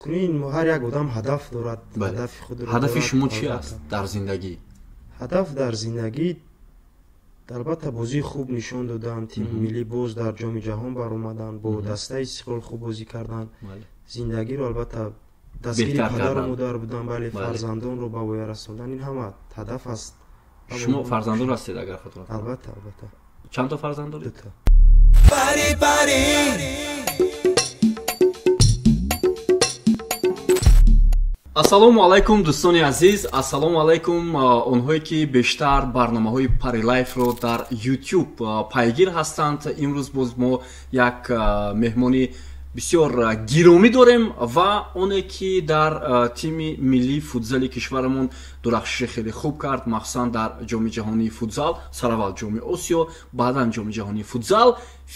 Кунин ҳар як одам ҳадаф дорад, ҳадафи худро. Ҳадафи шумо чӣ аст дар зиндагӣ? Ҳадаф дар зиндагӣ албатта бозии хуб нишон додан, тими миллӣ боз дар ҷоми ҷаҳон баромадан, бо дастаи Истиқлол хуб бозӣ кардан, зиндагиро албатта дастгири падару модар будан, бале, фарзандонро ба воя расондан, ин ҳама ҳадаф аст. Шумо фарзанддор ҳастед, агар хато накунам? Албатта, албатта. Чанд то фарзанд доред? Дута. Ассалому алайкум, дӯстони азиз, ассалому алайкум онҳое ки бештар барномаҳои Парилайфро дар YouTube пайгир ҳастанд. Имрӯз боз мо як меҳмони бисёр гиромӣ дорем ва оне ки дар тими миллии футзали кишварамон дурахшиши хеле хуб кард, махсусан дар ҷоми ҷаҳонии футзал, сараввал ҷоми Осиё, баъдан ҷоми ҷаҳонии футзал,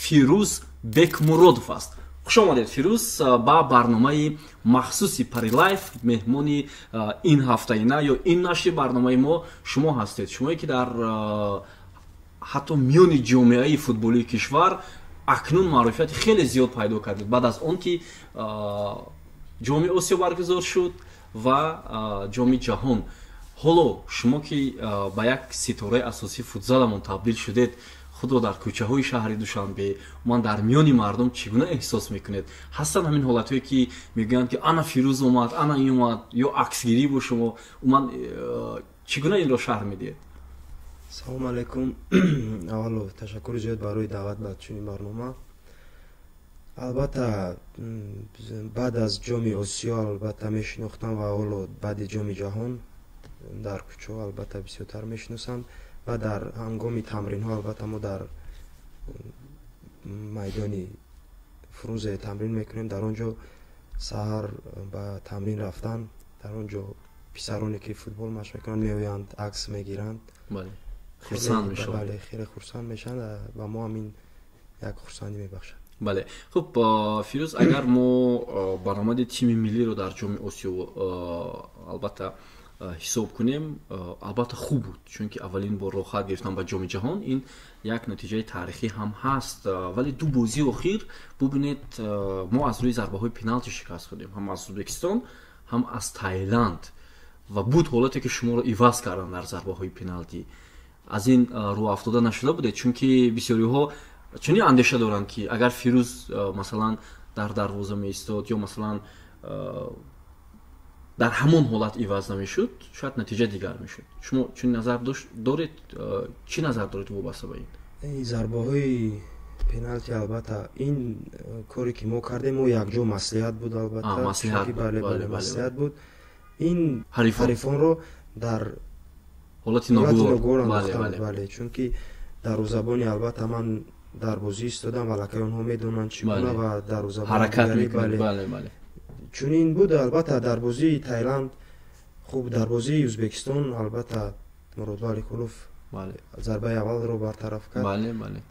Фирӯз Бекмуродов аст. Хуш омадед, Фирӯз, ба барномаи махсуси Парилайф. Меҳмони ин ҳафтаина ё ин нашри барномаи мо шумо ҳастед, шумое ки дар ҳатто миёни ҷомеаи футболии кишвар акнун маъруфияти хеле зиёд пайдо кардед баъд аз он ки ҷоми Осиё баргузор шуд ва ҷоми ҷаҳон. Ҳоло шумо ки ба як ситораи асосии футзаламон табдил шудед, худро дар кӯчаҳои шаҳри Душанбе, умуман дар миёни мардум чӣ гуна эҳсос мекунед? Ҳастанд ҳамин ҳолатҳое ки мегӯянд ки ана Фирӯз омад, ана ин омад, ё аксгирӣ бо шумо, умуман чӣ гуна инро шарҳ медиҳед? Салому алайкум. Аввало ташаккури зиёд барои даъват ба чунин барнома. Албатта баъд аз ҷоми Осиё албатта мешинохтам ва ҳоло баъди ҷоми ҷаҳон дар кӯчаҳо албатта бисёртар мешиносанд ва дар ҳангоми тамринҳо албатта мо дар майдони Фрунзе тамрин мекунем. Дар он ҷо саҳар ба тамрин рафтан, дар он ҷо писароне ки футбол машқ мекунанд меоянд, акс мегиранд, хурсанд мешаванд. Бале, хеле хурсанд мешаванд ва мо ҳам ин як хурсандӣ мебахшад. Бале, хуб, Фирӯз, агар мо баромади тими миллиро дар ҷоми Осиё албатта ҳисоб кунем, албатта хуб буд, чунки аввалин бор роҳхат гирифтан ба ҷоми ҷаҳон ин як натиҷаи таърихӣ ҳам ҳаст, вале ду бозии охир бубинед, мо аз рӯи зарбаҳои пеналти шикаст хӯрдем, ҳам аз Ӯзбекистон, ҳам аз Таиланд, ва буд ҳолате ки шуморо иваз карданд дар зарбаҳои пеналти. Аз ин рӯ афтода нашуда будед, чунки бисёриҳо чунин андеша доранд ки агар Фирӯз масалан дар дарвоза меистод ё масалан дар ҳамон ҳолат иваз намешуд, шояд натиҷа дигар мешуд. Шумо чунин назар доред? Чӣ назар доред вобаста ба ин? Зарбаҳои пеналти албатта ин коре ки мо кардем, мо якҷо маслиҳат буд, албатта бале, маслиҳат буд. Ин ҳарифонро дар ҳолати ногувор андохтан, бале, чунки дарвозабони албатта ман дар бозӣ истодам, аллакай онҳо медонанд чӣ гуна ва дарвозабон, бале, чунин буд. Албатта дар бозии Таиланд хуб, дар бозии Ӯзбекистон албатта Муродбо Алиқулов зарбаи аввалро бартараф кард,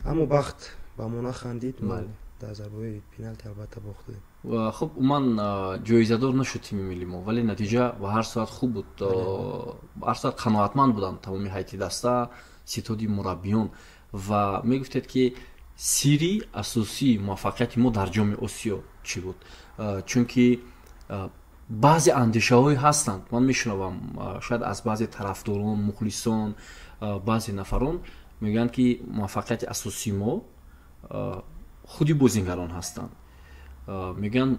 аммо бахт ба мо нахандид, дар зарбаҳои пеналти албатта бохтем. Хуб, умуман ҷоизадор нашуд тими милли мо, вале натиҷа ба ҳар сурат хуб буд, ба ҳар сурат қаноатманд буданд тамоми ҳайати даста, ситоди мураббиён. Ва мегуфтед ки сирри асосии муваффақияти мо дар ҷоми Осиё чӣ буд? Чунки баъзе андешаҳое ҳастанд, ман мешунавам, шояд аз баъзе тарафдорон, мухлисон, баъзе нафарон мегӯянд ки муваффақияти асосии мо худи бозингарон ҳастанд. Мегӯянд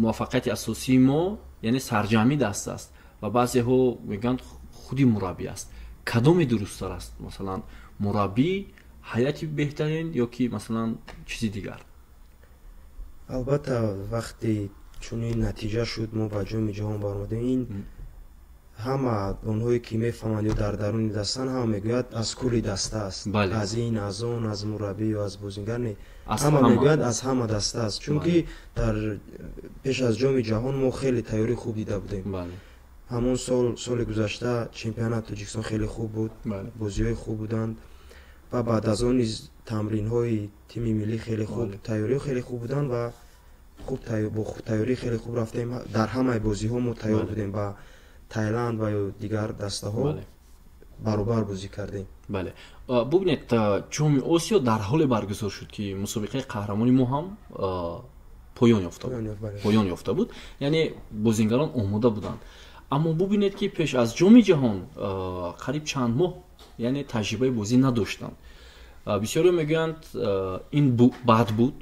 муваффақияти асосии мо яъне сарҷамъи даст аст, ва баъзеҳо мегӯянд худи мураббӣ аст. Кадоме дурусттар аст? Масалан, мураббӣ, ҳайати беҳтарин ё ки масалан чизи дигар? Албатта вақте чунин натиҷа шуд, мо ба ҷоми ҷаҳон баромадем, ин ҳама онҳое ки мефаҳманд ё дар даруни дастан, ҳама мегӯяд аз кулли даста аст, аз ин, аз он, аз мураббӣ ё аз бозингар не, ҳама мегӯяд аз ҳама даста аст, чунки дар пеш аз ҷоми ҷаҳон мо хеле тайёрии хуб дида будем. Ҳамон сол, соли гузашта чемпионати Тоҷикистон хеле хуб буд, бозиҳои хуб буданд ва баъд аз он низ тамринҳои тими миллӣ хеле хуб, тайёриҳо хеле хуб буданд ва хуб бо тайёрии хеле хуб рафтем. Дар ҳамаи бозиҳо мо тайёр будем, ба Таиланд ва ё дигар дастаҳо баробар бозӣ кардем. Бале, бубинед, ҷоми Осиё дар ҳоле баргузор шуд ки мусобиқаи қаҳрамони мо ҳам поён ёфта буд, поён ёфта буд, яъне бозингарон омода буданд. Аммо бубинед, ки пеш аз Ҷоми ҷаҳон қариб чанд моҳ, яъне таҷрибаи бозӣ надоштанд. Бисёриҳо мегӯянд, ин бад буд,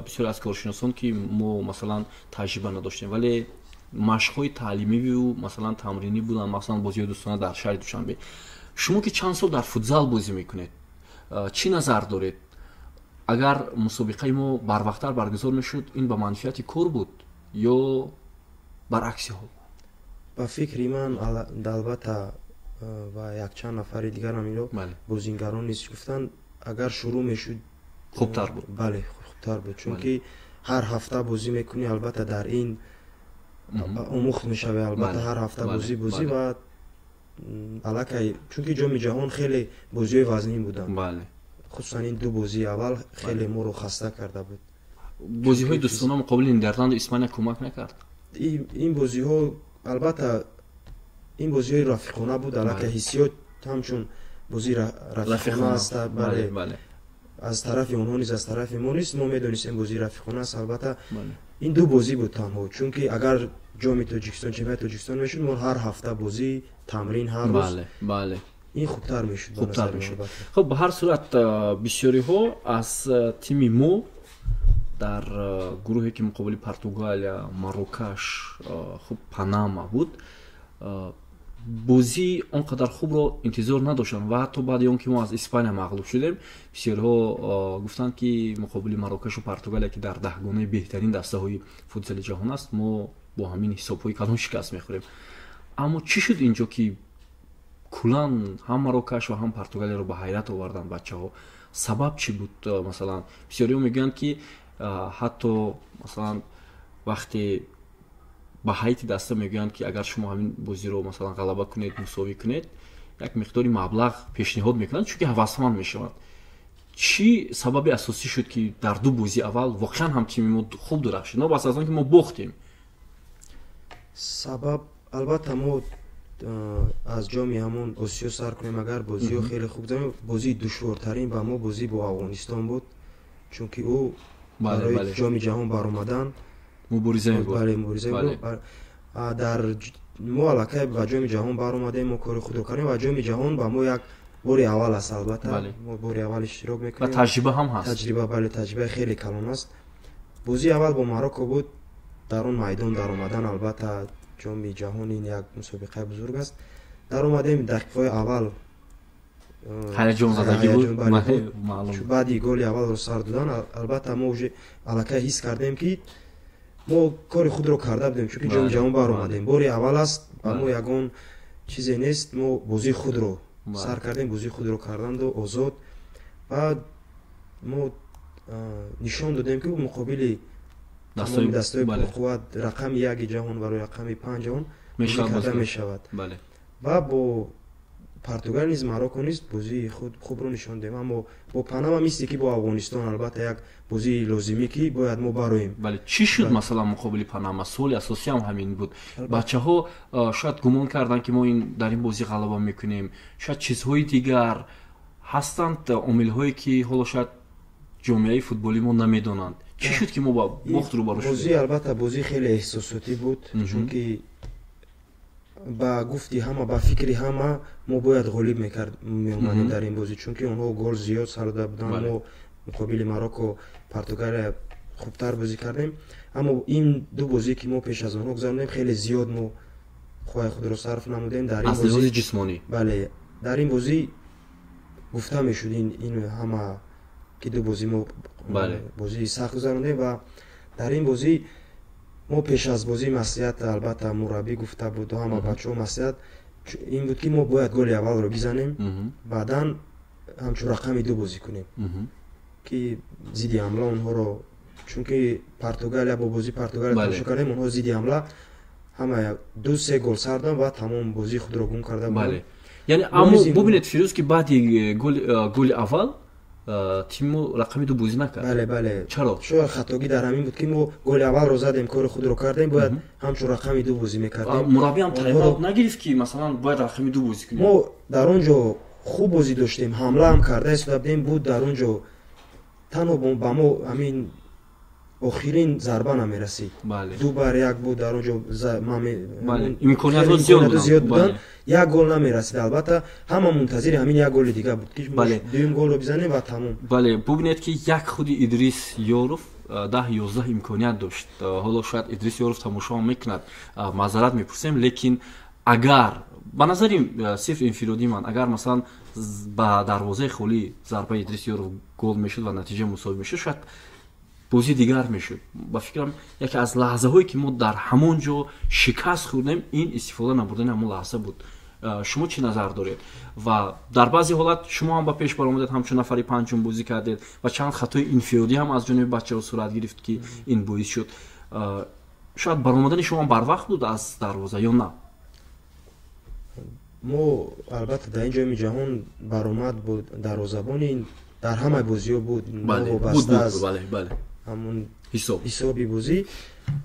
бисёре аз коршиносон, ки мо, масалан, таҷриба надоштем, вале машқҳои таълимиву, масалан, тамринӣ буданд, масалан, бозиҳои дӯстона дар шаҳри Душанбе. Шумо ки чанд сол дар футзал бозӣ мекунед, чӣ назар доред? Агар мусобиқаи мо барвақттар баргузор мешуд, ин ба манфиати кор буд ё баръакси ҳол? Ба фикри ман, албатта, ва якчанд нафари дигарам инро бозингарон низ гуфтанд, агар шурӯъ мешуд, хубтар буд. Бале, хубтар буд, чунки ҳар ҳафта бозӣ мекунӣ, албатта, дар ин омӯхт мешавӣ, албатта, ҳар ҳафта бозӣ ва аллакай, чунки Ҷоми ҷаҳон хеле бозиҳои вазнин буданд, хусусан ин ду бозии аввал хеле моро хаста карда буд. Бозиҳои дӯстона муқобили Нидерланду Испания кӯмак накард? Ин бозиҳо, албатта, ин бозиҳои рафиқона буд, аллакай ҳиссиёт ҳамчун бозии рафиқона аст, бале, аз тарафи онҳо низ, аз тарафи мо низ, мо медонистем, бозии рафиқона аст. Албатта, ин ду бозӣ буд танҳо, чунки агар Ҷоми Тоҷикистон, чемпионати Тоҷикистон мешуд, мо ҳар ҳафта бозӣ, тамрин ҳар рӯз, ин хубтар мешуд. Хубтар мешуд. Хуб, ба ҳар сурат, бисёриҳо аз тими мо дар гурӯҳе, ки муқобили Португалия, Марокаш, хуб, Панама буд, бозии он қадар хубро интизор надоштанд ва ҳатто баъди он ки мо аз Испания мағлуб шудем, бисёриҳо гуфтанд, ки муқобили Марокашу Португалия, ки дар даҳгонаи беҳтарин дастаҳои футзали ҷаҳон аст, мо бо ҳамин ҳисобҳои калон шикаст мехӯрем. Аммо чӣ шуд инҷо, ки куллан ҳам Марокаш ва ҳам Португалияро ба ҳайрат оварданд бачаҳо? Сабаб чӣ буд? Масалан, бисёриҳо мегӯянд, ки ҳатто, масалан, вақте ба ҳайати даста мегӯянд, ки агар шумо ҳамин бозиро, масалан, ғалаба кунед, мусовӣ кунед, як миқдори маблағ пешниҳод мекунанд, чунки ҳавасманд мешаванд. Чӣ сабаби асосӣ шуд, ки дар ду бозии аввал воқеан ҳам тими мо хуб дурахшид, новобаста аз он ки мо бохтем? Сабаб, албатта, мо аз Ҷоми ҳамон Осиё сар кунем, агар бозиҳо хеле хуб гузарем, бозии душвортарин ба мо бозӣ бо Афғонистон буд, чунки ӯ барои Ҷоми ҷаҳон баромадан мубориза. Бале, мубориза. Дар мо аллакай ба Ҷоми ҷаҳон баромадем, мо кори худро кардем ва Ҷоми ҷаҳон ба мо як бори аввал аст, албатта, мо бори аввал иштирок мекунем. Таҷриба ҳам ҳаст. Таҷриба, бале, таҷрибаи хеле калон аст. Бозии аввал бо Марокко буд. Дар он майдон даромадан, албатта, Ҷоми ҷаҳон ин як мусобиқаи бузург аст, даромадем, дақиқаҳои аввал ҳаяҷонзадагӣ буд. Баъди голи аввалро сар додан, албатта, мо уже аллакай ҳис кардем, ки мо кори худро карда будем, чунки Ҷоми ҷаҳон баромадем, бори аввал аст, ба мо ягон чизе нест. Мо бозии худро сар кардем, бозии худро карданду озод ва мо нишон додем, ки муқобили тамоми дастаҳои пурқувват, рақами яки ҷаҳон барои рақами панҷ ҷаҳон карда мешавад. Ва бо Португал низ, Марокко низ бозии хубро нишон додем, аммо бо Панама, мисли ки бо Афғонистон, албатта, як бозии лозимӣ, ки бояд мо бароем. Бале, чӣ шуд, масалан, муқобили Панама? Суоли асосӣ ҳам ҳамин буд. Бачаҳо шояд гумон карданд, ки мо дар ин бозӣ ғалаба мекунем. Шояд чизҳои дигар ҳастанд, омилҳое, ки ҳоло шояд ҷомеаи футболии мо намедонанд. Чӣ шуд, ки мо ба бохт рӯбарӯ шудем? Бозӣ, албатта, бозӣ хеле эҳсосотӣ буд, чунки ба гуфти ҳама, ба фикри ҳама, мо бояд ғолиб меомадем дар ин бозӣ, чунки онҳо гол зиёд сар дода буданд. Мо муқобили Марокко, Португалия хубтар бозӣ кардем, аммо ин ду бозие, ки мо пеш аз онҳо гузарондем, хеле зиёд мо қувваи худро сарф намудем дар ин лиҳози ҷисмонӣ. Бале, дар ин бозӣ гуфта мешуд ин ҳама, ки ду бозӣ мо бозии сахт гузарондем ва дар ин бозӣ мо пеш аз бозӣ маслиҳат, албатта, мураббӣ гуфта буд, ҳама бачаҳо маслиҳат ин буд, ки мо бояд голи аввалро бизанем, баъдан ҳамчун рақами ду бозӣ кунем, ки зидди ҳамла онҳоро, чунки Португалия, бо бозии Португалия тамошо кардем, онҳо зидди ҳамла ҳама ду се гол сар доданд ва тамом бозии худро гум карда буданд. Яъне, аммо бубинед, Фирӯз, ки баъди голи аввал тими мо рақами ду бозӣ накард. Бале. Чаро? Шояд хатогӣ дар ҳамин буд, ки мо голи аввалро задем, кори худро кардем, бояд ҳамчун рақами ду бозӣ мекардем. Мураббиам тайм-аут нагирифт, ки, масалан, бояд рақами ду бозӣ кунем? Мо дар он ҷо хуб бозӣ доштем, ҳамла ҳам карда истода будем буд дар он ҷо, танҳо ба мо ҳамин Охирин зарба намерасид. 2-1 буд, дар он ҷо имкониятҳо зиёд буданд, як гол намерасид. Албатта ҳама мунтазири ҳамин як голи дигар буд, ки дуюм голро бизанем ва тамом. Бале, бубинед, ки як худи Идрис Ёров 10-11 имконият дошт. Ҳоло шояд Идрис Ёров тамошо мекунад, маъзарат мепурсем, лекин агар ба назари сирф инфиродии ман, агар масалан ба дарвозаи холӣ зарбаи Идрис Ёров гол мешуд ва натиҷа мусовӣ мешуд, шояд бозӣ дигар мешуд. Ба фикрам, яке аз лаҳзаҳое, ки мо дар ҳамон ҷо шикаст хӯрдем, ин истифода набурдани ҳамон лаҳза буд. Шумо чӣ назар доред? Ва дар баъзе ҳолат шумо ҳам ба пеш баромадед, ҳамчун нафари панҷум бозӣ кардед ва чанд хатои инфиродӣ ҳам аз ҷониби бачаҳо сурат гирифт, ки ин боис шуд. Шояд баромадани шумо ҳам барвақт буд аз дарвоза ё на? Мо албатта дар ин ҷоми ҷаҳон баромад буд, дарвозабони дар ҳамаи бозиҳо буд, новобаста аз ҳамон ҳисоби бозӣ.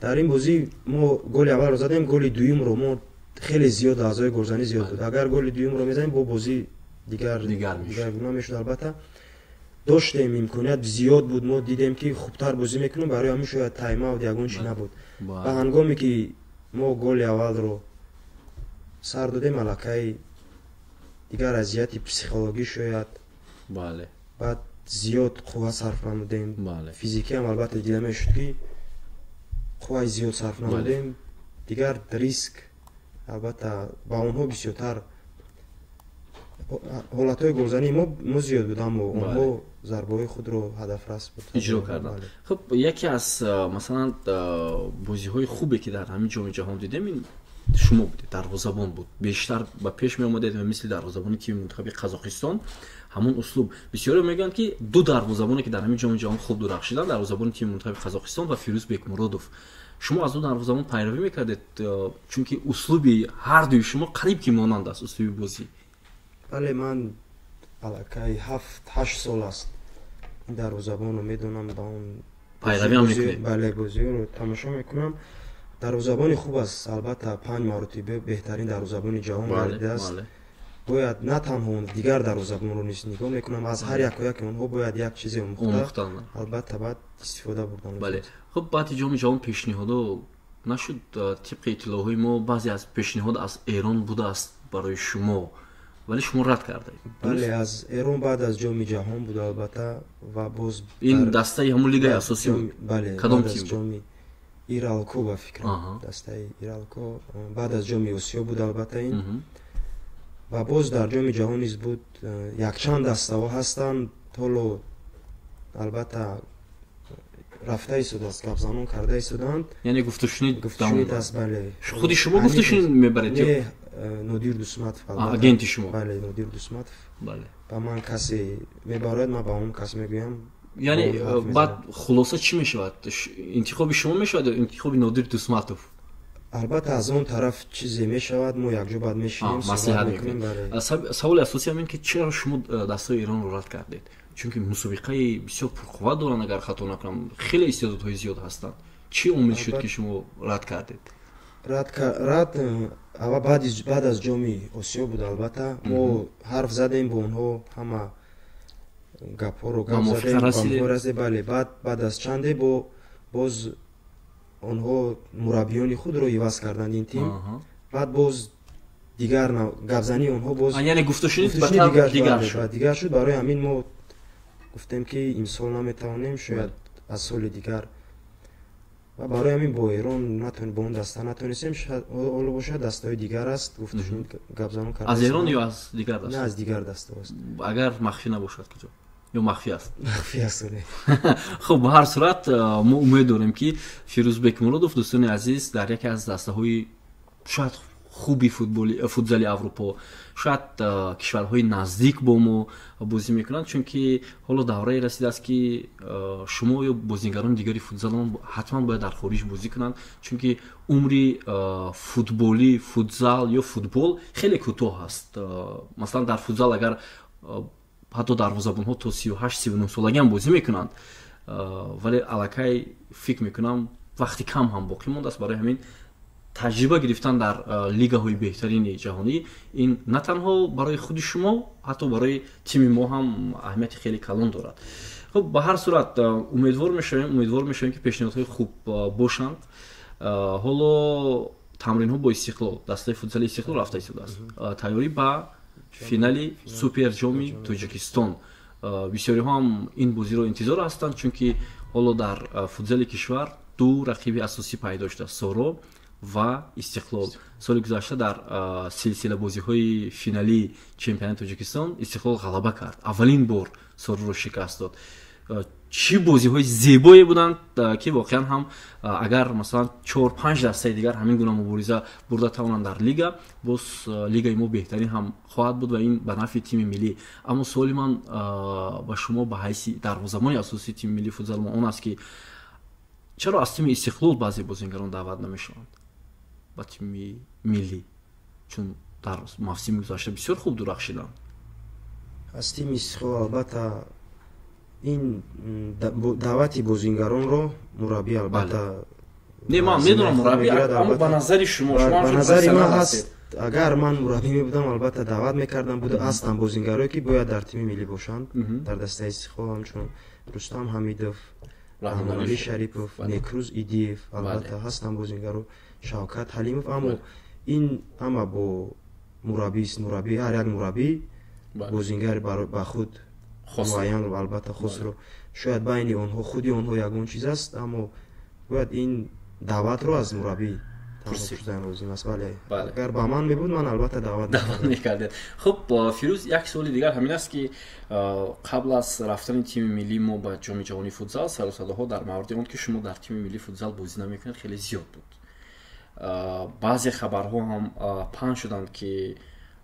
Дар ин бозӣ мо голи аввалро задем, голи дуюмро мо хеле зиёд, лаҳзаҳои голзанӣ зиёд буд. Агар голи дуюмро мезанем, бо бозӣ дигаргуна мешуд. Албатта доштем, имконият зиёд буд, мо дидем, ки хубтар бозӣ мекунем, барои ҳамин шояд тайм-аут ягон чи набуд. Ва ҳангоме ки мо голи аввалро сар додем, аллакай дигар азияти психологӣ шояд, баъд зиёд қувва сарф намудем. Физикиам албатта дида мешуд, ки қувваи зиёд сарф намудем. Дигар риск албатта ба онҳо бисёртар ҳолатҳои голзании мо зиёд буд, аммо онҳо зарбаҳои худро ҳадафрас буд иҷро карданд. Хуб, яке аз масалан бозиҳои хубе, ки дар ҳамин ҷоми ҷаҳон дидем, ин шумо будед, дарвозабон буд. Бештар ба пеш меомадед ва мисли дарвозабони тими мунтахаби Қазоқистон ҳамон услуб. Бисёре мегӯянд, ки ду дарвозабоне, ки дар ҳамин ҷоми ҷаҳон хуб дурахшиданд, дарвозабони тими мунтахаби Қазоқистон ва Фирӯз Бекмуродов. Шумо аз ду дарвозабон пайравӣ мекардед, чунки услуби ҳардуи шумо қариб ки монанд аст, услуби бозӣ. Бале, ман аллакай 7-8 сол аст ин дарвозабонро медонам, ба он пайравиам мекунед. Бале, бозиҳоро тамошо мекунам. Дарвозабони хуб аст, албатта 5 маротиба беҳтарин дарвозабони ҷаҳон гардидааст. Бояд на танҳо дигар дарвозабонро низ нигоҳ мекунам, аз ҳар яку яки онҳо бояд як чизе омӯхта, албатта баъд истифода бурдан. Бале, хуб, баъди ҷоми ҷаҳон пешниҳодо нашуд? Тибқи иттилоъҳои мо, баъзе аз пешниҳод аз Эрон будааст барои шумо, вале шумо рад кардаед. Бале, аз Эрон баъд аз ҷоми ҷаҳон буд, албатта, ва боз ин дастаи ҳамон лигаи асосӣ буд? Бале, кадом тим? Буд? Ҷоми Иралко, ба фикрам, дастаи Иралко, баъд аз ҷоми Осиё буд, албатта ин. Ва боз дар ҷоми ҷаҳон низ буд. Якчанд дастаҳо ҳастанд, ҳоло албатта рафта истодааст, гапзанон карда истодаанд. Яъне гуфтушунид? Гуфтушунид аст, бале. Худи шумо гуфтушунид мебаред? Не, Нодир Дусматов. Агенти шумо? Бале, Нодир Дусматов. Ба ман касе мебарояд, ман ба он кас мегӯям. Яъне баъд хулоса чӣ мешавад? Интихоби шумо мешавад ё интихоби Нодир Дусматов? Албатта, аз он тараф чизе мешавад, мо якҷо баъд мешинем, маслиҳат мекунем. Саволи асосӣ ҳам ин ки чаро шумо дастаи Эронро рад кардед? Чунки мусобиқаи бисёр пурқувват доранд, агар хато накунам, хеле истеъдодҳои зиёд ҳастанд. Чӣ омил шуд, ки шумо рад кардед? Рад ава баъд аз ҷоми Осиё буд, албатта мо ҳарф задем бо онҳо, ҳама гапҳоро гап задем. Бале, баъд аз чанде боз онҳо мураббиёни худро иваз карданд, ин тим. Баъд боз дигар гапзании онҳо боз яъне гуфтушунид дигар шуд. Барои ҳамин мо гуфтем, ки имсол наметавонем, шояд аз соли дигар. Ва барои ҳамин бо Эрон бо он даста натонистем. Ҳоло бошад, дастаҳои дигар аст, гуфтушунид гапзанон кард. Аз Эрон ё аз дигар даста? Не, аз дигар даста аст. Агар махфӣ набошад, куҷо ё махфӣ аст? Махфӣ аст. Хуб, ба ҳар сурат мо умед дорем, ки Фирӯз Бекмуродов, дӯстони азиз, дар яке аз дастаҳои шояд хуби футзали Аврупо, шояд кишварҳои наздик бо мо бозӣ мекунанд, чунки ҳоло даврае расидааст, ки шумо ё бозигарони дигари футзалон ҳатман бояд дар хориҷ бозӣ кунанд, чунки умри футболӣ, футзал ё футбол хеле кӯтоҳ аст. Масалан, дар футзал агар ҳатто дарвозабонҳо то 38-39 солагиам бозӣ мекунанд, вале аллакай фикр мекунам, вақти кам ҳам боқӣ мондааст. Барои ҳамин таҷриба гирифтан дар лигаҳои беҳтарини ҷаҳонӣ ин на танҳо барои худи шумо, ҳатто барои тими мо ҳам аҳамияти хеле калон дорад. Хуб, ба ҳар сурат умедвор мешавем, ки пешниҳодҳои хуб бошанд. Ҳоло тамринҳо бо Истиқлол, дастаи футзали Истиқлол рафта истодааст. Тайёрӣ ба финали Суперҷоми Тоҷикистон. Бисёриҳо ҳам ин бозиро интизор ҳастанд, чунки ҳоло дар футзали кишвар ду рақиби асосӣ пайдо шудааст: Соро ва Истиқлол. Соли гузашта дар силсилабозиҳои финалии чемпионати Тоҷикистон Истиқлол ғалаба кард, аввалин бор Сороро шикаст дод. Чӣ бозиҳои зебое буданд, ки воқеан ҳам агар масалан 4-5 дастаи дигар ҳамин гуна мубориза бурда тавонанд дар лига, боз лигаи мо беҳтарин ҳам хоҳад буд ва ин ба нафъи тими миллӣ. Аммо суоли ман ба шумо ба ҳайси дарвозабони асосии тими миллии футзал мо он аст, ки чаро аз тими Истиқлол баъзе бозингарон даъват намешаванд ба тими миллӣ, чун дар мавсими гузашта бисёр хуб дурахшиданд? Аз тими Истиқлол албатта ин даъвати бозингаронро мураббӣ албатта не, ман медонам мураббӣ, аммо ба назари шумо, ба назари ман ҳаст, агар ман мураббӣ мебудам, албатта даъват мекардам. Буда ҳастанд бозингарое, ки бояд дар тими миллӣ бошанд, дар дастаи Истиқлол, ҳамчун Рустам Ҳамидов, Раҳмонали Шарипов, Некрӯз Идиев, албатта ҳастанд бозингаро, Шавкат Ҳалимов. Аммо ин ҳама бо мураббист. Мураббӣ, ҳар як мураббӣ бозингар ба худ муайянро албатта хосро, шояд байни онҳо худи онҳо ягон чиз аст, аммо бояд ин даъватро аз мураббӣ пурсидан лозим аст. Бале, агар ба ман мебуд, ман албатта даъват мекардем. Хуб, Фирӯз, як суоли дигар ҳамин аст, ки қабл аз рафтани тими миллии мо ба Ҷоми ҷаҳонии футзал сару садоҳо дар мавриди он, ки шумо дар тими миллии футзал бозӣ намекунед, хеле зиёд буд. Баъзе хабарҳо ҳам паҳн шуданд, ки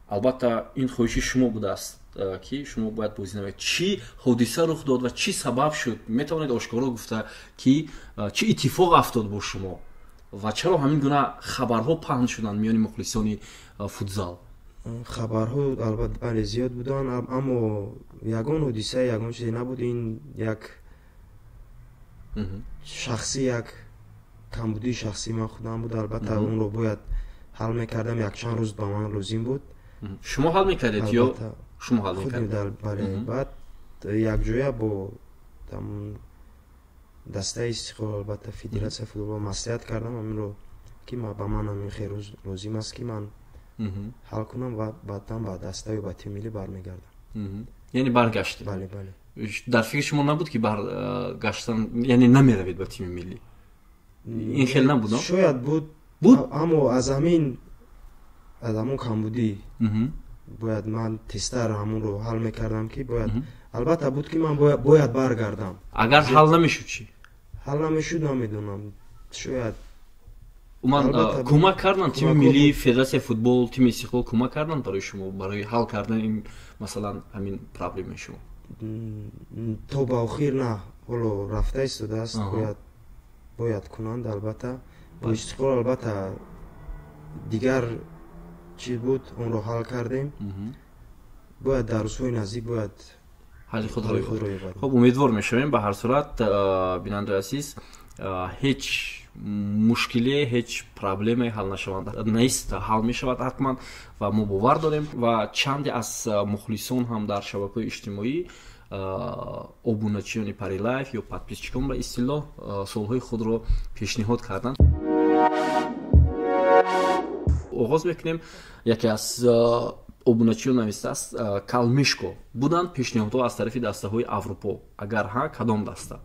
албатта ин хоҳиши шумо будааст, ки шумо бояд бозӣ намоед. Чӣ ҳодиса рух дод ва чӣ сабаб шуд? Метавонед ошкоро гуфта, ки чӣ иттифоқ афтод бо шумо ва чаро ҳамин гуна хабарҳо паҳн шуданд миёни мухлисони футзал? Хабарҳо албатта бале зиёд буданд, аммо ягон ҳодиса, ягон чизе набуд. Ин як шахсӣ, як камбудии шахсии ман худам буд. Албатта онро бояд ҳал мекардам, якчанд рӯз ба ман лозим буд. Шумо ҳал мекардед ё шумо ҳал мекардед? Бале, баъд якҷоя бо дастаи Истиқлол, албатта федератсияи футбол маслиҳат кардам ҳаминро, ки ба ман ҳамин хел рӯз лозим аст, ки ман ҳал кунам ва баъдан ба даста ё ба тими миллӣ бармегардам. Яъне баргаштед? Бале, бале. Дар фикри шумо набуд, ки баргаштан, яъне намеравед ба тими миллӣ? Ин хел набуд? Шояд буд, аммо аз ҳамон камбудӣ бояд ман тезтар ҳамонро ҳал мекардам, ки бояд албатта буд, ки ман бояд баргардам. Агар ҳал намешуд чӣ? Ҳал намешуд, намедонам, шояд. Уман кӯмак карданд тими миллӣ, федератсияи футбол, тими Истиқлол кӯмак карданд барои шумо, барои ҳал кардани ин масалан ҳамин проблемаи шумо? То ба охир на, ҳоло рафта истодааст, бояд кунанд албатта. Бо Истиқлол албатта дигар чиз буд, онро ҳал кардем. Бояд дар рӯзҳои наздик бояд ҳалли худро ёбад. Хуб, умедвор мешавем. Ба ҳар сурат, бинандаи азиз, ҳеҷ мушкиле, ҳеҷ проблеме ҳал нашаванда нест, ҳал мешавад ҳатман ва мо бовар дорем. Ва чанде аз мухлисон ҳам дар шабакаҳои иҷтимоӣ, обуначиёни Парилайф ё подписчикон ба истилоҳ, суолҳои худро пешниҳод карданд. Оғоз мекунем. Яке аз обуначиён навистааст: Калмишко, буданд пешниҳодҳо аз тарафи дастаҳои Аврупо? Агар ҳа, кадом даста?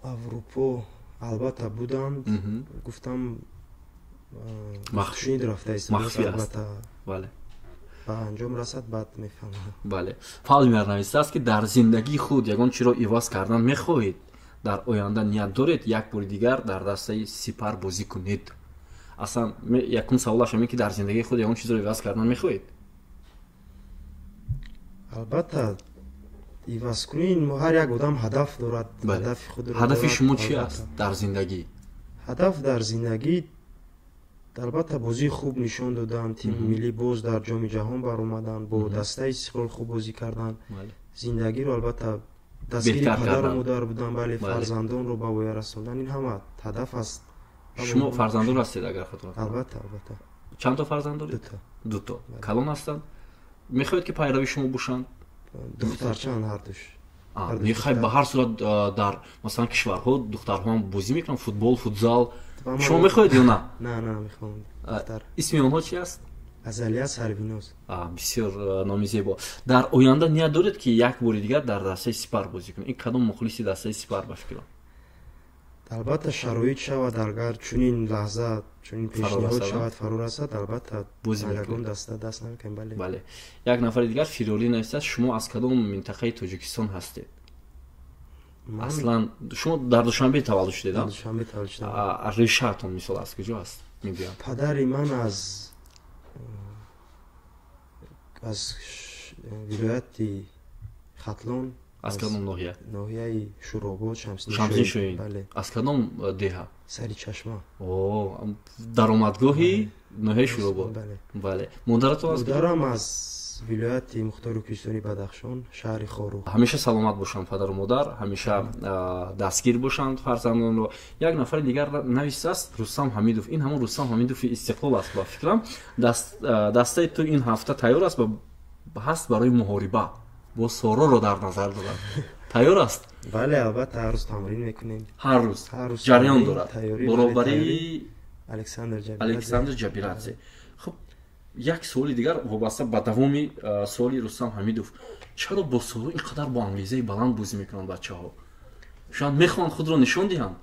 Аврупо албатта буданд. Гуфтам, шунид рафта истодааст, албатта бале, ба анҷом расад, баъд мефаҳмам. Бале. Фалмер навистааст, ки дар зиндагии худ ягон чиро иваз кардан мехоҳед? Дар оянда ният доред як бори дигар дар дастаи Сипар бозӣ кунед? Аслан якум саволаш ҳамин, ки дар зиндагии худ ягон чизро иваз кардан мехоҳед? Албатта иваз кунӣ, ҳар як одам ҳадаф дорад, ҳадафи худро. Ҳадафи шумо чи аст дар зиндагӣ? Ҳадаф дар зиндагӣ албатта бозии хуб нишон додан, тими миллӣ боз дар Ҷоми ҷаҳон баромадан, бо дастаи Истиқлол хуб бозӣ кардан, зиндагиро албатта дастгири падару модар будан, бале, фарзандонро ба воя расондан, ин ҳама ҳадаф аст. Шумо фарзандон ҳастед, агар хато накунам? Албатта, албатта. Чанд то фарзанд доред? Дуто. Дуто. Калон ҳастанд? Мехоҳед, ки пайрави шумо бошанд? Духтарчаанд ҳардуш. Мехай, ба ҳар сурат, дар масалан кишварҳо духтарҳо ҳам бозӣ мекунанд, футбол, футзал. Шумо мехоҳед ё на? На, на, мехоҳам. Исми онҳо чи аст? Азалия, Сарвиноз. Бисёр номи зебо. Дар оянда ният доред, ки як бори дигар дар дастаи Сипар бозӣ кунед? Ин кадом мухлиси дастаи Сипар, ба фикрам? Албатта, шароит шавад, агар чунин лаҳза, чунин пешниҳод шавад, фаро расад, албатта, ягон даста даст намекунем, бале. Бале. Як нафари дигар, Фиролӣ, нависад: шумо аз кадом минтақаи Тоҷикистон ҳастед аслан? Шумо дар Душанбе таваллуд шудед? Душанбе таваллуд шудам. Решаатон, мисол, аз куҷо аст, мегӯям? Падари ман аз вилояти Хатлон. Аз кадом ноҳия? Ноҳияи Шӯробод. Шамсиддин Шоҳин. Аз кадом деҳа? Сари Чашма. Даромадгоҳи ноҳияи Шӯробод, бале. Модаратон аз? Модарам аз вилояти мухтори кӯҳистони Бадахшон, шаҳри Хоруғ. Ҳамеша саломат бошанд падару модар, ҳамеша дастгир бошанд фарзандонро. Як нафари дигар навистааст, Рустам Ҳамидов. Ин ҳамон Рустам Ҳамидови Истиқлол аст, ба фикрам. Дастаи ту ин ҳафта тайёр аст ҳаст барои муҳориба бо Сороро дар назар дорад. Тайёр аст? Бале, албатта, ҳар рӯз тамрин мекунем. Ҳар рӯз ҷараён дорад баробари Александр Ҷабирадзе. Хуб, як суоли дигар вобаста ба давоми суоли Рустам Ҳамидов: чаро бо Соро ин қадар бо ангезаи баланд бозӣ мекунанд бачаҳо? Шояд мехоҳанд худро нишон диҳанд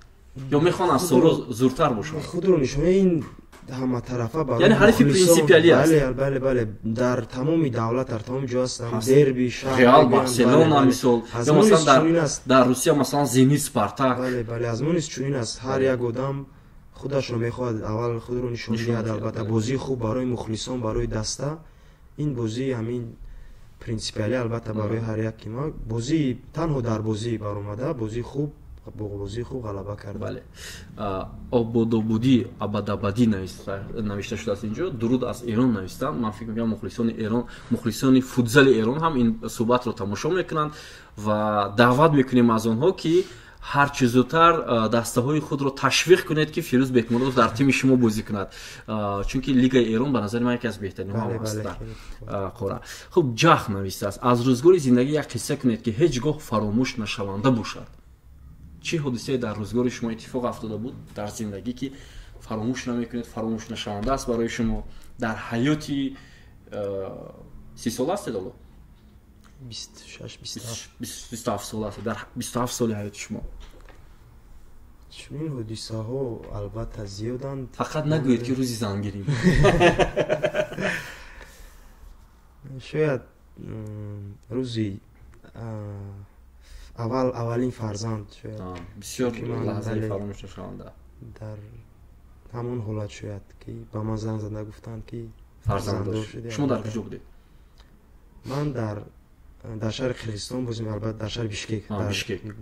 ё мехоҳанд аз Соро зуртар бошанд? Худро нишон, ин ҳаматарафа. Яъне ҳарифи принсипиалӣ аст. Бале, бале, дар тамоми давлат, дар тамоми ҷо ҳастанд дерби шаҳр. Реал, Барселона, мисол, ё масалан дар Русия, масалан, Зенит, Спартак. Бале, бале, аз мо низ чунин аст. Ҳар як одам худашро мехоҳад аввал худро нишон диҳад. Албатта, бозии хуб барои мухлисон, барои даста. Ин бозии ҳамин принсипиалӣ, албатта, барои ҳар яки мо бозии танҳо дар бозӣ баромада, бозии хуб, бо бозии хуб ғалаба кард. Бале. Ободобудӣ, абадабадӣ навишта шудааст инҷо. Дуруд аз Эрон навистанд. Ман фикр мекунам, мухлисони Эрон, мухлисони футзали Эрон ҳам ин суҳбатро тамошо мекунанд ва даъват мекунем аз онҳо, ки ҳарчи зудтар дастаҳои худро ташвиқ кунед, ки Фирӯз Бекмуродов дар тими шумо бозӣ кунад, чунки лигаи Эрон ба назари ман яке аз беҳтаринҳо аст дар қора. Хуб, Ҷах навистааст: аз рӯзгори зиндагӣ як қисса кунед, ки ҳеҷ гоҳ фаромӯш нашаванда бошад. Чӣ ҳодисае дар рӯзгори шумо иттифоқ афтода буд дар зиндагӣ, ки фаромӯш намекунед, фаромӯш нашаванда аст барои шумо дар ҳаёти? 30 сола ҳастед ҳоло? 26, 27. 27 сола аст. Дар 27 соли ҳаёти шумо. Чунин ҳодисаҳо, албатта, зиёданд. Фақат нагӯед, ки рӯзи зангирӣ. Шояд рӯзи аввал, аввалин фарзанд шояд. Бисёр лаҳзаи фаромӯш нашаванда. Дар ҳамон ҳолат шояд, ки ба ман занг зада гуфтанд, ки фарзанддор. Шумо дар куҷо будед? Ман дар шаҳри Қирғизистон бозӣ, албатта, дар шаҳри Бишкек.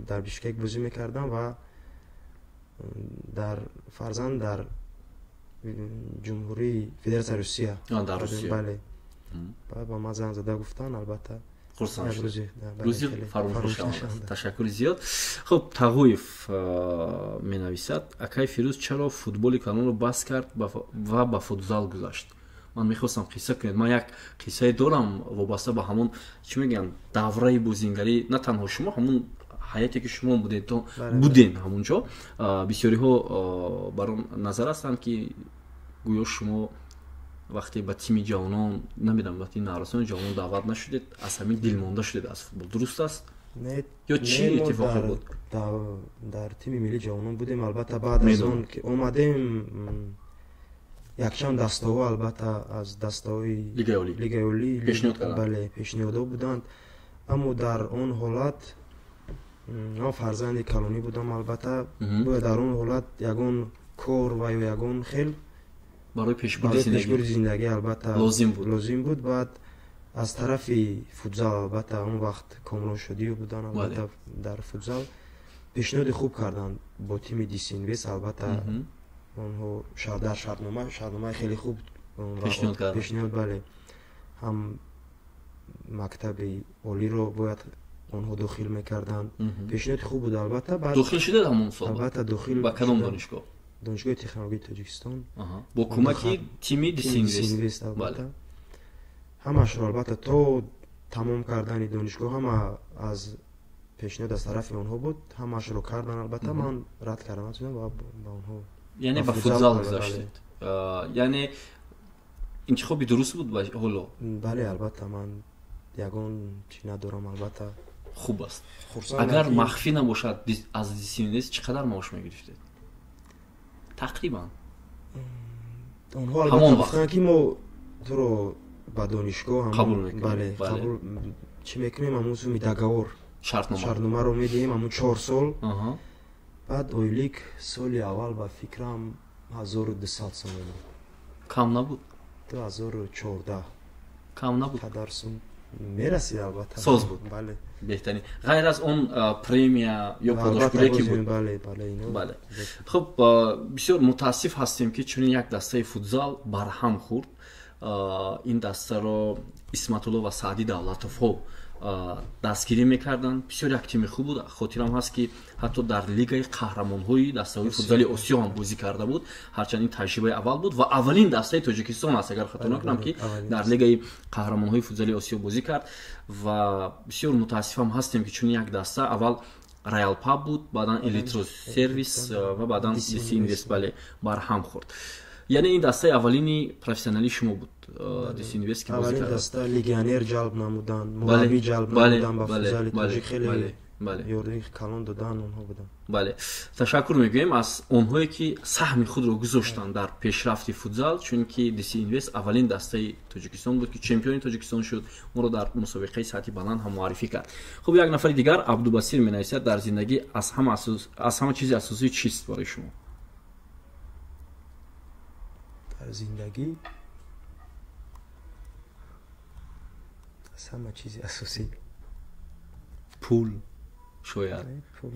Дар Бишкек бозӣ мекардам ва дар фарзанд дар Ҷумҳурии Федератсияи Русия. Бале, ба ман занг зада гуфтанд, албатта. Хурсанд, рӯзи фаромӯшнашаванда. Ташаккури зиёд. Хуб, Тағоев менависад: акай Фирӯз чаро футболи калонро бас кард ва ба футзал гузашт? Ман мехостам қисса кунед. Ман як қиссае дорам вобаста ба ҳамон, чӣ мегӯянд, давраи бозингарӣ. На танҳо шумо, ҳамон ҳаяте, ки шумо буден ҳамун ҷо, бисёриҳо бар он назар ҳастанд, ки гӯё шумо вақте ба тими ҷавонон, намедонам, ба тими наврасони ҷавонон даъват нашудед, аз ҳамин дилмонда шудед аз футбол. Дуруст аст ё чӣ иттифоқе буд? Дар тими миллии ҷавонон будем, албатта. Баъд аз он ки омадем, якчанд дастаҳо, албатта, аз дастаҳои Лигаи Олӣ, бале, пешниҳодҳо буданд. Аммо дар он ҳолат ман фарзанди калонӣ будам, албатта, бояд дар он ҳолат ягон кор ва ё ягон хел барои пешбурди зиндагӣ, албатта, лозим буд. Лозим буд. Баъд аз тарафи футзал, албатта, он вақт Комрон Шодиев буданд, албатта, дар футзал пешниҳоди хуб карданд бо тими Дисинвест. Албатта, онҳо дар шартномаи хеле хуб пешниҳод, бале, ҳам мактаби олиро бояд онҳо дохил мекарданд. Пешниҳоди хуб буд, албатта. Дохил шудед ҳамон сол? Албатта, дохил. Ба кадом донишгоҳ? Донишгоҳи технологияи Тоҷикистон. Бо кӯмаки тими Дисинвест, албатта, ҳамашро, албатта, то Тамом кардани донишгоҳ ҳама аз пешниҳод аз тарафи онҳо буд, ҳамаашро кардан, албатта ман рад кардам ва ба онҳо. Яъне ба футзал гузаштед. Яъне интихоби дуруст буд ҳоло? Бале, албатта, ман ягон чӣ надорам, албатта. Хуб аст. Агар махфӣ набошад, аз DC Invest чӣ қадар маош мегирифтед? Тақрибан. Онҳо албатта гуфтанд, ки мо туро ба донишгоҳ қабул мекунем. Бале, қабул чӣ мекунем, ҳамун суми договор шартномаро медиҳем, ҳамун 4 сол. Баъд ойлик соли аввал ба фикрам 1200 сомон. Кам набуд? 2014. Кам набуд? Қадар сум мерасид, албатта. Соз буд. Бале. Беҳтарин. Ғайр аз он премия ё подошпуле ки буд? Бале, бале, ино. Бале. Хуб, бисёр мутаассиф ҳастем, ки чунин як дастаи футзал барҳам хӯрд. Ин дастаро Исматулло ва Саъдӣ Давлатовҳо дастгирӣ мекарданд. Бисёр як тими хуб буд. Хотирам ҳаст, ки ҳатто дар лигаи қаҳрамонҳои дастаҳои футзали Осиё ҳам бозӣ карда буд. Ҳарчанд ин таҷрибаи аввал буд ва аввалин дастаи Тоҷикистон аст, агар хато накунам, ки дар лигаи қаҳрамонҳои футзали Осиё бозӣ кард. Ва бисёр мутаассифам ҳастем, ки чунин як даста аввал Роял Паб буд, баъдан Электросервис ва баъдан DC Invest, бале, барҳам хӯрд. Яъне ин дастаи аввалини профессионалии шумо буд, DC Invest, ки бозӣ аввалин кард? Даста, легионер ҷалб намудан, мураббӣ ҷалб намудан ба футзали тоҷик, хеле ёрии калон додан онҳо буданд. Бале, ташаккур мегӯем аз онҳое, ки саҳми худро гузоштанд дар пешрафти футзал, чунки DC Invest аввалин дастаи Тоҷикистон буд, ки чемпиони Тоҷикистон шуд, моро дар мусобиқаи сатҳи баланд ҳам муаррифӣ кард. Хуб, як нафари дигар, Абдубасир, менависад: дар зиндагӣ аз ҳама чизи асосӣ чист барои шумо? Дар зиндагӣ аз ҳама чизи асосӣ? Пул шояд,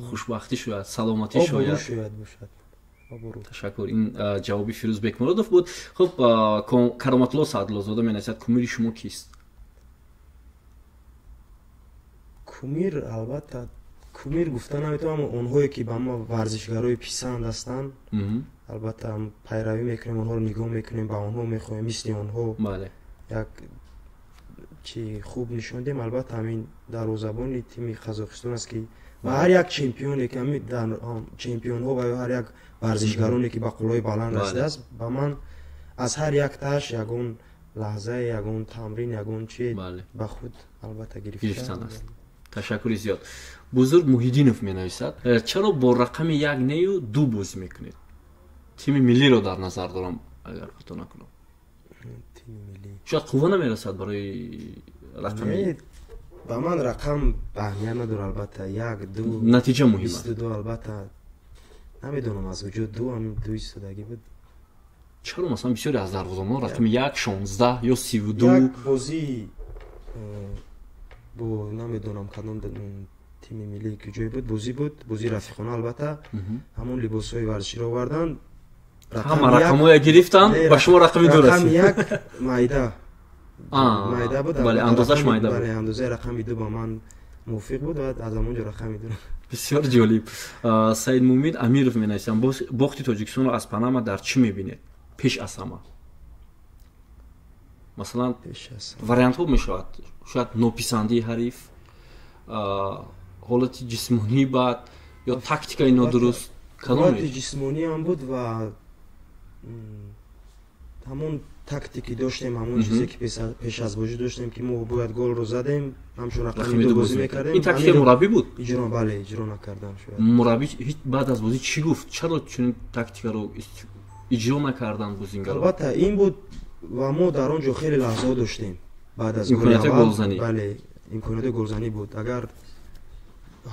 хушбахтӣ шояд, саломатӣ шояд. Шояд бошад. Ташаккур. Ин ҷавоби Фирӯз Бекмуродов буд. Хуб, Кароматулло Саъдуллозода менависад: кумири шумо кист? Кумир, албатта, кумир гуфта наметавонам. Онҳое, ки ба ма варзишгарои писанд ҳастанд, албатта, пайравӣ мекунем, онҳоро нигоҳ мекунем, ба онҳо мехоҳем мисли онҳо як чи хуб нишон диҳем. Албатта, ҳамин дарвозабони тими Қазоқистон аст, ки ва ҳар як чемпионе, ки ҳамин чемпионҳо ва ё ҳар як варзишгароне, ки ба қуллаҳои баланд расидааст, ба ман аз ҳар яктааш ягон лаҳзае, ягон тамрин, ягон чи ба худ албатта гирифтан аст. Ташаккури зиёд. Бузург Муҳиддинов менависад: чаро бо рақами 1 нею 2 бозӣ мекунед? Тими миллиро дар назар дорам, агар хато накунам. Тими миллӣ. Шояд қувва намерасад барои рақами? Ба ман рақам аҳамият надорад, албатта, 1, 2. Натиҷа муҳим аст. 22, албатта, намедонам аз куҷо ду, ҳамин ду истодагӣ буд. Чаро, масалан, бисёре аз дарвозабонон рақами 1, 16 ё 32? Як бозӣ бо намедонам кадом тими миллӣ, куҷое буд, бозӣ буд, бозии рафиқона, албатта, ҳамон либосҳои варзиширо оварданд. Ҳама рақамҳоя гирифтанд, ба шумо рақами 2 расид. Рақами 1 майда майда буд. Бале, андозаш майда буд. Бале, андозаи рақами 2 ба ман мувофиқ буд ва аз ҳамон ҷо рақами 2. Бисёр ҷолиб. Саид Мумин Амиров менависанд: бохти Тоҷикистонро аз Панама дар чӣ мебинед пеш аз ҳама? Масалан, вариантҳо мешавад: шояд нописандии ҳариф, ҳолати ҷисмонии бад ё тактикаи нодуруст. Ҳолати ҷисмонӣ ҳам буд ва ҳамон тактики доштем, ҳамон чизе, ки пеш аз бозӣ доштем, ки мо бояд голро задем, ҳамчун рақами 2 бозӣ мекардем. Ин тактикаи мураббӣ буд? Иҷро, бале, иҷро накардам шояд. Мураббӣ ҳеҷ баъд аз бозӣ чӣ гуфт? Чаро чунин тактикаро иҷро накарданд бозингарон? Албатта, ин буд ва мо дар он ҷо хеле лаҳзаҳо доштем баъд аз голи Имконияти аввал. голзанӣ. Бале, имконияти голзанӣ буд. Агар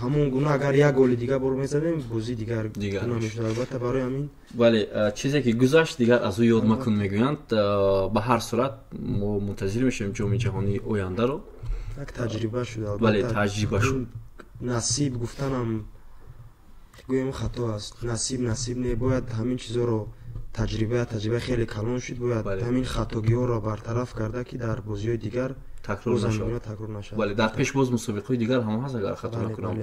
ҳамон гуна, агар як голи дигар бор мезадем, бозӣ дигар Дигар гуна мешуд. мешуд, албатта, барои ҳамин. Бале, чизе ки гузашт, дигар аз ӯ ёд макун, мегӯянд. Ба ҳар сурат, мо мунтазир мешавем ҷоми ҷаҳонии ояндаро. Як таҷриба шуд, албатта. Бале, таҷриба шуд. Насиб гуфтанам гӯем хато аст. Насиб, насиб не, бояд ҳамин чизоро таҷриба хеле калон шуд, бояд ҳамин хатогиҳоро бартараф карда, ки дар бозиҳои дигар такрор боз нашавад. ҳамин гуна такрор нашавад. Бале, дар пеш боз мусобиқаҳои дигар ҳам ҳаст, агар хато накунам.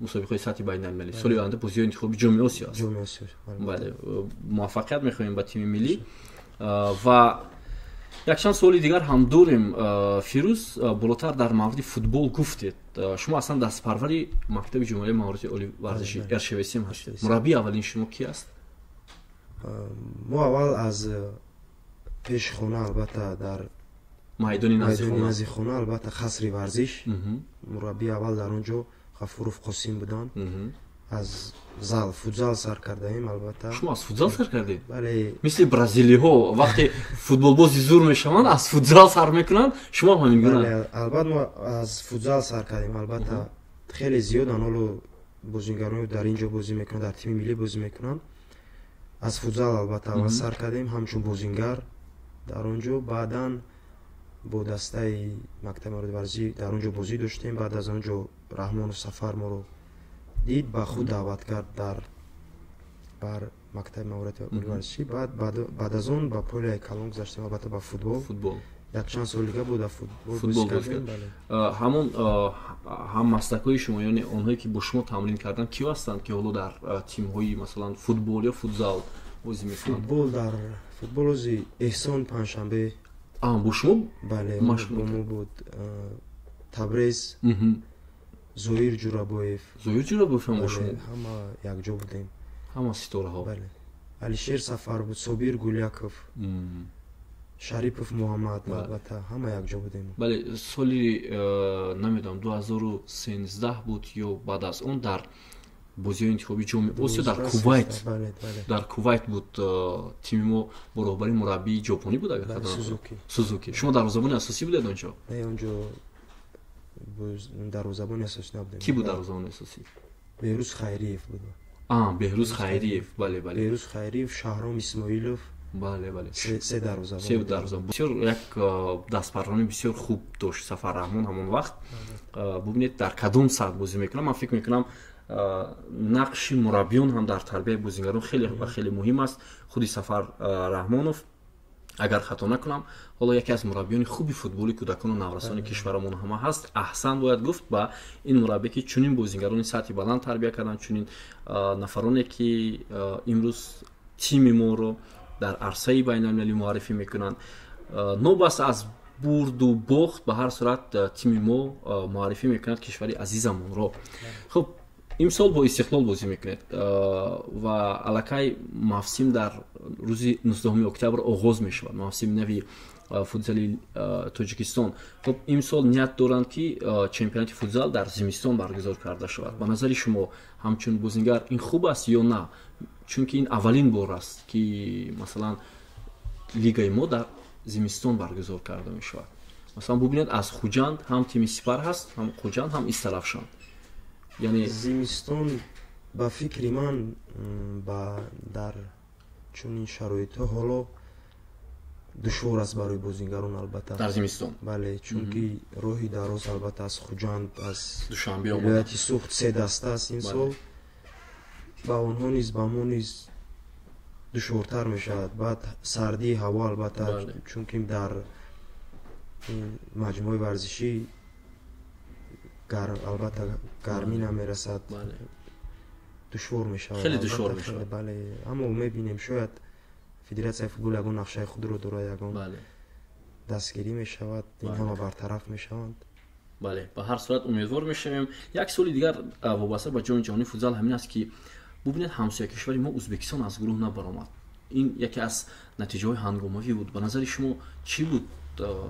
Мусобиқаҳои сатҳи байналмилалӣ. Соли оянда бозиҳои интихоби ҷоми Осиё аст. Ҷоми Осиё, бале. Бале, муваффақият мехоҳем ба тими миллӣ. Ва Якчанд суоли дигар ҳам дорем. Фирӯз, болотар дар мавриди футбол гуфтед. Шумо аслан дастпарвари мактаби ҷумҳурияи маҳорати олии варзиши РШВСМ ҳастед. Мураббии аввалини шумо ки аст? Мо аввал аз пеши хона, албатта, дар майдони назди хона, албатта, қасри варзиш, мураббии аввал дар он ҷо Ғафуров Қосим буданд. Аз зал футзал сар кардаем, албатта. Шумо аз футзал сар кардед? Бале. Мисли бразилиҳо вақте футболбози зур мешаванд, аз футзал сар мекунанд, шумо ҳам ҳамин гуна? Бале, албатта, мо аз футзал сар кардем, албатта. Хеле зиёданд ҳоло бозингароне дар ин ҷо бозӣ мекунанд, дар тими миллӣ бозӣ мекунанд. Аз футзал, албатта, аввал сар кардем ҳамчун бозингар дар он ҷо, баъдан бо дастаи мактаби маҳорати варзишӣ дар он ҷо бозӣ доштем. Баъд аз он ҷо Раҳмонов Сафар моро дид, ба худ даъват кард дар бар мактаби маҳорати варзишӣ. Баъд аз он ба полияи калон гузаштем, албатта, ба футбол. Якчанд сол дига буд, футбол бозӣ кардем. Ҳамон ҳаммаслакҳои шумо, яъне онҳое ки бо шумо тамрин карданд, киё ҳастанд, ки ҳоло дар тимҳои, масалан, футбол ё футзал бозӣ мекунанд? Футбол, дар футбол ози Эҳсон Панҷшанбе. Бо шумо? Бале, бо мо буд. Табрез, Зоир Ҷурабоев. Зоир Ҷурабоев ҳам бо шумо? Ҳама якҷо будем. Ҳама ситораҳо. Бале, Алишер Сафар буд, Собир Гуляков, Шарипов Муҳаммад, албатта, ҳама якҷо будем. Бале, соли намедонам, 2013 буд ё баъд аз он, дар бозиҳои интихобии Ҷоми Осиё дар Кувайт, дар Кувайт буд, тими мо бо роҳбари мураббии ҷопонӣ буд, агар хато Сузуки. Шумо дарвозабони асосӣ будед он ҷо? Не, он ҷо дарвозабони асосӣ набудем. Кӣ буд дарвозабони асосӣ? Беҳрӯз Хайриев буд. Беҳрӯз Хайриев, бале, бале. Беҳрӯз Хайриев, Шаҳром Исмоилов. Бале, бале. Се дарвозабон. Се дарвозабон. Бисёр як дастпарварӣ бисёр хуб дошт Сафар Раҳмон ҳамон вақт. Бубинед, дар кадом сатҳ бозӣ мекунам. Ман фикр мекунам, нақши мураббиён ҳам дар тарбияи бозингарон хеле ва хеле муҳим аст. Худи Сафар Раҳмонов, агар хато накунам, ҳоло яке аз мураббиёни хуби футболи кӯдакону наврасони кишварамон ҳама ҳаст. Аҳсан бояд гуфт ба ин мураббӣ, ки чунин бозингарони сатҳи баланд тарбия карданд, чунин нафароне ки имрӯз тими моро дар арсаи байналмилалӣ муаррифӣ мекунанд. Нобаста аз бурду бохт, ба ҳар сурат тими мо муаррифӣ мекунад кишвари азизамонро. Хуб, имсол бо Истиқлол бозӣ мекунед ва аллакай мавсим дар рӯзи 19 октябр оғоз мешавад, мавсими нави футзали Тоҷикистон. Хуб, имсол ният доранд, ки чемпионати футзал дар зимистон баргузор карда шавад. Ба назари шумо, ҳамчун бозингар, ин хуб аст ё на? Чунки ин аввалин бор аст, ки, масалан, лигаи мо дар зимистон баргузор карда мешавад. Масалан, бубинед, аз Хуҷанд ҳам тими Сипар ҳаст, ҳам Хуҷанд, ҳам Истаравшан. Яъне зимистон, ба фикри ман, ба дар чунин шароитҳо ҳоло душвор аст барои бозингарон, албатта. Дар зимистон? Бале, чунки роҳи дароз, албатта, аз Хуҷанд, аз Душанбе, вилояти Суғд се даста аст ин сол. Ба онҳо низ, ба мо низ душвортар мешавад. Баъд сардии ҳаво, албатта, чунки дар маҷмӯаи варзишӣ, албатта, гармӣ намерасад, душвор мешавад. Хеле душвор мешавад. Бале, аммо мебинем, шояд федератсияи футбол ягон нақшаи худро дорад, ягон дастгирӣ мешавад, ин ҳама бартараф мешаванд. Бале, ба ҳар сурат умедвор мешавем. Як суоли дигар вобаста ба Ҷоми ҷаҳонии футзал ҳамин аст, ки бубинед, ҳамсоя кишвари мо Ӯзбекистон аз гурӯҳ набаромад. Ин яке аз натиҷаҳои ҳангомавӣ буд. Ба назари шумо, чӣ буд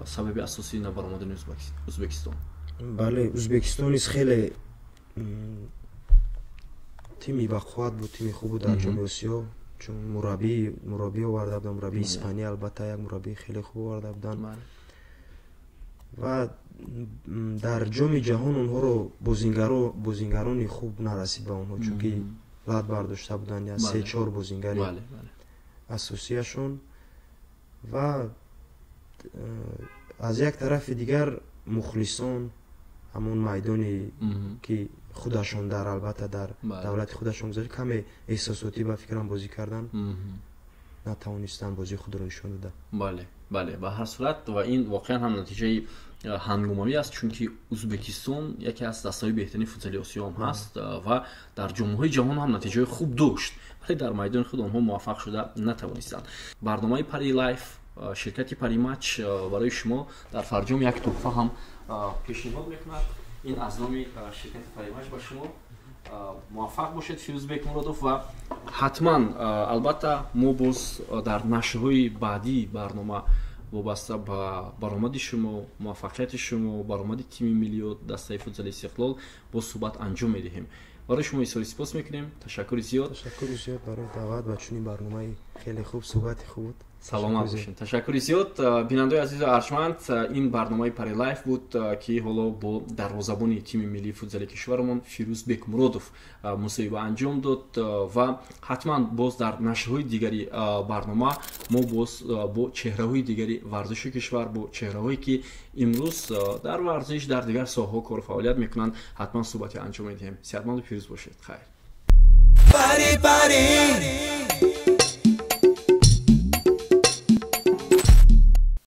сабаби асосии набаромадани Ӯзбекистон? Бале, Ӯзбекистон низ хеле тими бақувват буд, тими хуб буд дар Ҷоми Осиё, чун мураббӣ оварда буданд, мураббии Испания, албатта, як мураббии хеле хуб оварда буданд. Ва дар Ҷоми ҷаҳон онҳоро бозингарони хуб нарасид ба онҳо, чунки лат бардошта буданд я се чор бозингари асосияшон. Ва аз як тарафи дигар мухлисон, ҳамон майдоне ки худашон дар, албатта, дар давлати худашон гузашт, каме эҳсосотӣ, ба фикрам, бозӣ кардан натавонистанд, бозии худро нишон дода. Бале, ба ҳар сурат, ва ин воқеан ҳам натиҷаи ҳангомавӣ аст, чунки Ӯзбекистон яке аз дастаҳои беҳтарини футзали Осиё ҳам ҳаст ва дар ҷомҳои ҷаҳон ҳам натиҷаҳои хуб дошт, вале дар майдони худ онҳо муваффақ шуда натавонистанд. Барномаи Пари Лайф. Ширкати Паримач барои шумо дар фарҷом як тӯҳфа ҳам пешниҳод мекунад. Ин аз номи ширкати Паримач ба шумо. Муваффақ бошед, Фирӯзбек Муродов, ва ҳатман, албатта, мо боз дар нашрҳои баъдии барнома вобаста ба баромади шумо, муваффақияти шумо, баромади тими миллиё, дастаи футзали Истиқлол боз суҳбат анҷом медиҳем. Барои шумо изҳори сипос мекунем. Ташаккури зиёд. Ташаккури зиёд барои даъват ба чунин барномаи хеле хуб, суҳбати хуб буд. Саломат бошед, ташаккури зиёд. Бинандаои азизу арҷманд, ин барномаи Парилайф буд, ки ҳоло бо дарвозабони тими миллии футзали кишварамон Фирӯз Бекмуродов мусоҳиба анҷом дод. Ва ҳатман боз дар нашрҳои дигари барнома мо боз бо чеҳраҳои дигари варзиши кишвар, бо чеҳраҳое, ки имрӯз дар варзиш, дар дигар соҳаҳо кору фаъолият мекунанд, ҳатман суҳбате анҷом медиҳем. Сеҳатманду пирӯз бошед, хайр. Пари, пари.